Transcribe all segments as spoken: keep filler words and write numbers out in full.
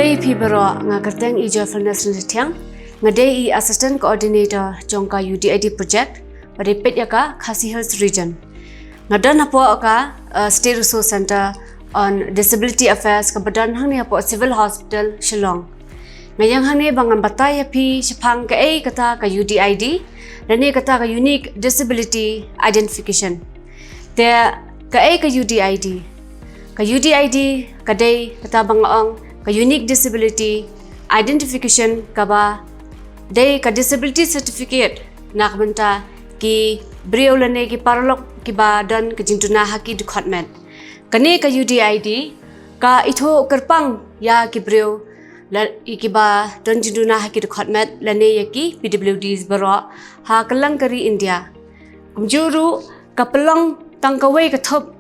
Ïa phi baroh, nga kyrteng i Joyfulness Ryntathiang, nga dei i Assistant Coordinator jong ka U D I D project ba dei peit ïa ka Khasi Hills Region. Nga don hapoh ka uh, State Resource Centre on Disability Affairs kaba don hangne hapoh Civil Hospital Shillong. Nga ïeng hangne ba ngan batai ïa phi shaphang kaei kata ka U D I D lane kata ka Unique Disability Identification. Te kaei ka U D I D? Ka U D I D ka dei kata ba nga ong ka Unique Disability Identification, kaba dei ka disability certificate na ka bynta ki briew lane ki paralok kiba don ka jingduna ha ki dkhot met. Kane ka U D I D ka ithuh kyrpang ïa ki briew la ïa kiba don jingduna ha ki dkhot met lane ïa ki P W Ds baroh ha kylleng ka ri India. Kumjuh ruh ka pynlong tang kawei ka thup,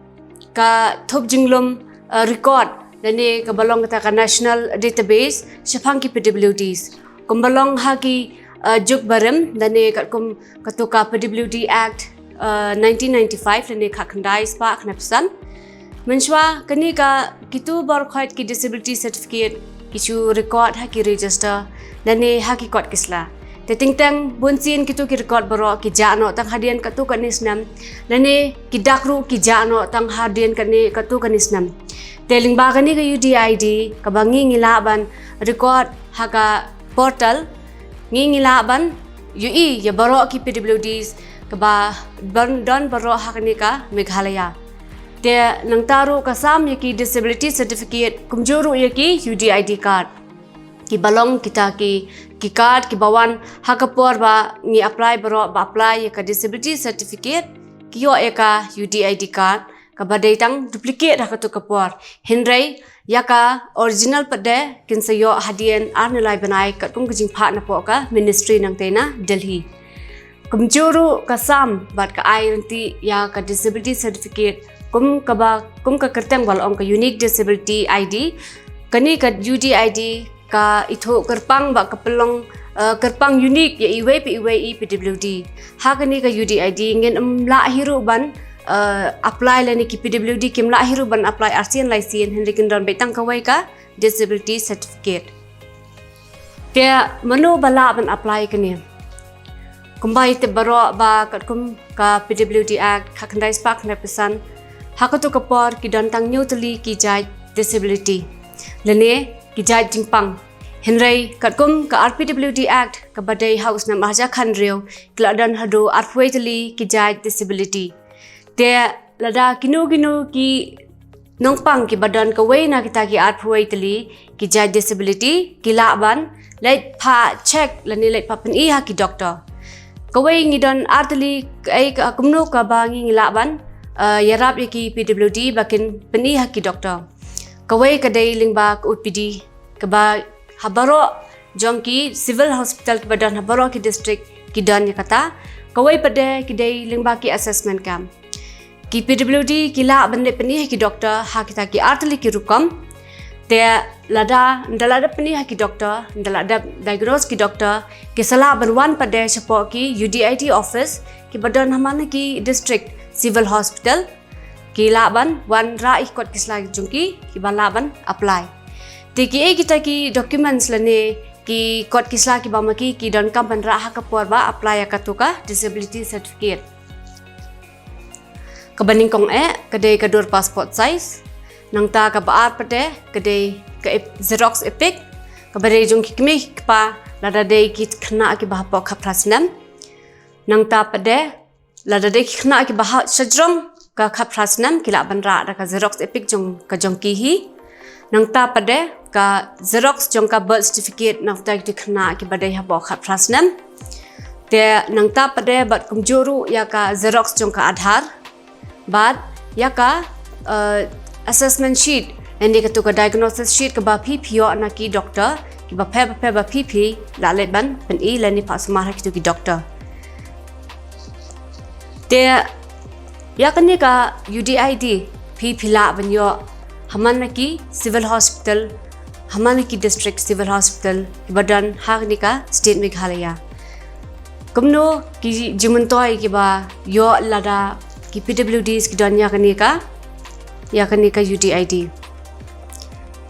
ka thup jinglum uh, record lane kaba long kata ka national database shaphang ki P W Ds. Kumba long ha ki uh, juk barim lane katkum katu ka P W D Act uh, nineteen ninety-five lane khatkhyndai spah khyndai phew san. Mynshwa kane ka kitu baroh khoit ki disability certificate ki shu record ha ki register lane ha ki kot ki sla. Te teng teng bun sien kitu ki record baroh ki jah noh tang hadien katu kane snem lane ki dak ruh ki jah noh tang hadien kane katu kane snem. Te lyngba kane ka U D I D kaba ngi ngi lah ban record ha ka portal, ngi ngi lah ban ïohi ïa baroh ki P W Ds kaba don baroh ha kane ka Meghalaya. Te nangta ruh ka sam ïa ki disability certificate kumjuh ruh ïa ki U D I D card. Kiba long kita ki ki card kiba wan ha ka por ba ngi apply baroh, ba apply ïa ka disability certificate ki ïoh ïa ka U D I D card kaba dei tang duplicate ha katu ka por. Hynrei ïa ka original pat de kin sa ïoh hadien ar ne lai bnai katkum ka jingphah napoh ka ministry nangta na Delhi. Kumjuh ruh ka sam bad ka ai ryntih ïa ka disability certificate kum kaba, kum ka kyrteng ba la ong ka Unique Disability I D. Kane ka U D I D ka ithuh kyrpang bad ka pynlong uh, kyrpang unique ïa iwei pa iwei i P W D. Ha kane ka U D I D ngin ym lah hi ruh ban uh, apply lane ki P W D kim lah hi ruh ban apply arsien laisien, hynrei kin don beit tang kawei ka disability certificate. Te mano ba lah ban apply kane? Kumba ïathuh baroh ba katkum ka P W D Act khatkhyndai spah khyndai phew san, ha katu ka por ki don tang hynñiew tylli ki jait disability lane ki jait jingpang. Hynrei katkum ka R P W D Act kaba dei ha u snem ar hajar khathynriew ki la don haduh arphew wei tylli ki jait disability. Te lada kino kino ki nongpang kiba don kawei na kita ki arphew wei tylli ki jait disability ki lah ban leit phah check lane leit phah pyni ha ki doktor. Kawei ngi don ar tylli, kaei ka kumno kaba ngi ngi lah ban uh, ïarap ïa ki P W D ba kin pyni ha ki doktor. Kawei ka dei lyngba ka O P D kaba ha baroh jong ki civil hospital kiba don ha baroh ki district ki don ïa kata. Kawei pat de ki dei lyngba ki assessment camp. Ki P W D ki lah ban leit pyni ha ki doktor ha kita ki ar tylli ki rukom. Te lada ynda la dep pyni ha ki doktor, ynda la dep diagnose ki doktor, ki sa lah ban wan pat de shapoh ki U D I D office kiba don ha man la ki district civil hospital. Ki lah ban wan rah ïa ki kot ki sla jong ki kiba lah ban apply. Te kiei kita ki documents lane ki kot ki sla kiba ma ki ki donkam ban rah ha ka por ba apply ïa katu ka disability certificate? Kaba nyngkong eh ka dei ka dur passport size. Nangta kaba ar pat de ka dei ka ep- xerox EPIC. Kaba dei jong ki kmie ki kpa lada dei ki khynnah kiba hapoh khatphra snem. Nangta pat de lada dei ki khynnah kiba ha shajrong ka khatphra snem ki lah ban rah da ka xerox EPIC jong ka jong ki hi. Nangta pat de ka xerox jong ka birth certificate na uta ki khynnah kiba dei hapoh khatphra snem. Te nangta pat de bad kumjuh ruh ïa ka xerox jong ka Aadhaar bad ïa ka uh, assessment sheet, lane katu ka diagnosis sheet kaba phi phi ïoh na ki doktor kiba pher bapher ba phi phi lah leit ban pyni lane phah sumar ha kitu ki doktor. Te ïa kane ka U D I D phi phi lah ban ïoh ha man la ki civil hospital, ha man la ki district civil hospital kiba don ha kane ka state Meghalaya. Kumno ki jingmyntoi kiba ïoh lada ki P W Ds ki don ïa kane ka, ïa kane ka U D I D?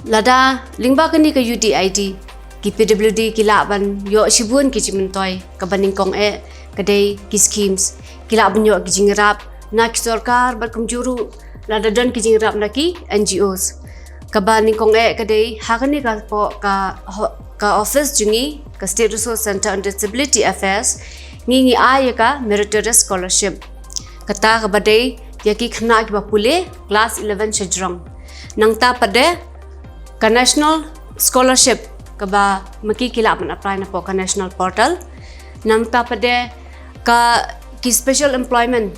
Lada lyngba kane ka U D I D, ki P W D ki lah ban ïoh shibun ki jingmyntoi. Kaba nyngkong eh ka dei ki schemes, ki lah ban ïoh ki jingïarap na ki sorkar bad kumjuh ruh lada don ki jingïarap na ki N G Os. Kaba nyngkong eh ka dei ha kane ka po-, ka ho-, ka office jong ngi, ka State Resource Centre on Disability Affairs, ngi ngi ai ïa ka meritorious scholarship. Kata kaba dei ïa ki khynnah kiba pule class eleven shajrong. Nangta pat de ka national scholarship kaba ma ki ki lah ban apply na po ka national portal. Nangta pat de ka ki special employment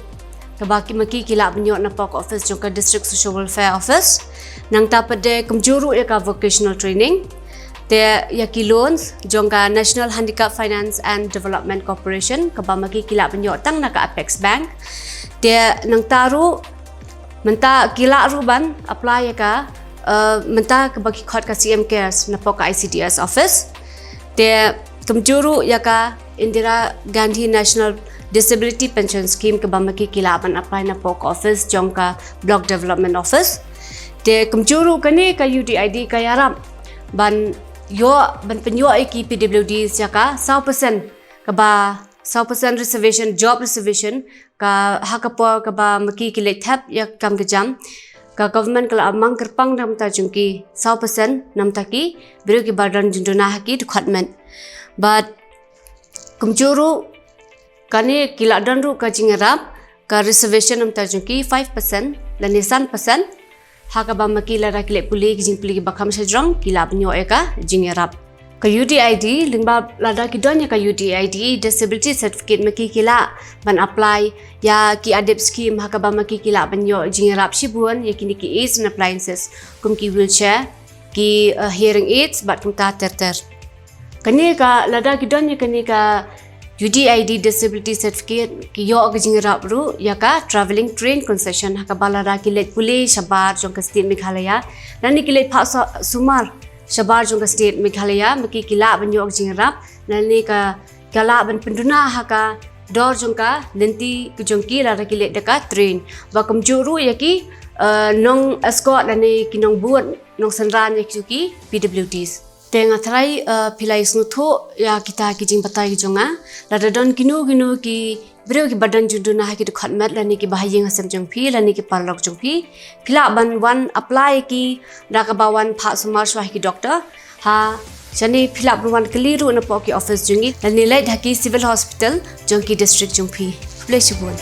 kaba ki ma ki ki lah ban ïoh na po ka office jong ka District Social Welfare Office. Nangta pat de kumjuh ruh ïa ka vocational training. Te ïa ki loans jong ka National Handicap Finance and Development Corporation kaba ma ki ki lah ban ïoh tang na ka Apex Bank. Te nangta ruh mynta ki lah ruh ban apply ïa ka, eh, mynta kaba ki khot ka C M Cares na po ka I C D S office. Te kumjuh ruh ïa ka Indira Gandhi National Disability Pension Scheme kaba ma ki ki lah ban apply na po ka office jong ka Block Development Office. Te kumjuh ruh kane ka U D I D ka ïarap ban ïoh, ban pynïoh ïa ki P W Ds ïa ka saw percent, kaba saw percent reservation, job reservation, ka ha ka por kaba ma ki ki leit thep ïa ka kam ka jam, ka government ka la mang kyrpang na ka bynta jong ki saw percent na ka bynta ki briew kiba don jingduna ha ki dkhot met. Bad kumjuh ruh kane ki la don ruh ka jingïarap, ka reservation na ka bynta jong ki five percent lane san percent. Ha kaba ma ki lada ki leit pule ki jingpule kiba kham shajrong ki lah ban ïoh ïa ka jingïarap. Ka U D I D, lyngba lada ki don ïa ka U D I D disability certificate, ma ki ki lah ban apply ïa ki adep scheme ha kaba ma ki ki lah ban ïoh jingïarap shibun ïa kine ki aids and appliances kum ki wheelchair, ki, eh, hearing aids bad kumta ter ter. Kane ka, lada ki don ïa kane ka U D I D disability certificate, ki ïoh ka jingïarap ruh ïa ka travelling train concession ha kaba lada ki leit pule shabar jong ka state Meghalaya lane ki leit phah sa-, sumar shabar jong ka state Meghalaya, ma ki ki lah ban ïoh ka jingïarap lane ka, ka lah ban pynduna ha ka dor jong ka lynti ka jong ki lada ki leit da ka train. Bad kumjuh ruh ïa ki, eh, nong escort lane ki nongbud, nongsynran ïa ki jong ki P W Ds. Te nga tharai, eh, phi la ïohsngew thuh ïa kita ki jingbatai ki jong nga. Lada don kino kino ki briew kiba don jingduna ha ki dkhot met lane kiba ha ïing ha sem jong phi lane ki paralok jong phi, phi lah ban wan apply ki da kaba wan phah sumar shuwa ha ki doktor. Ha shane phi lah ban wan kylli ruh na po ki office jong ngi lane leit ha ki civil hospital jong ki district jong phi. Khublei shibun.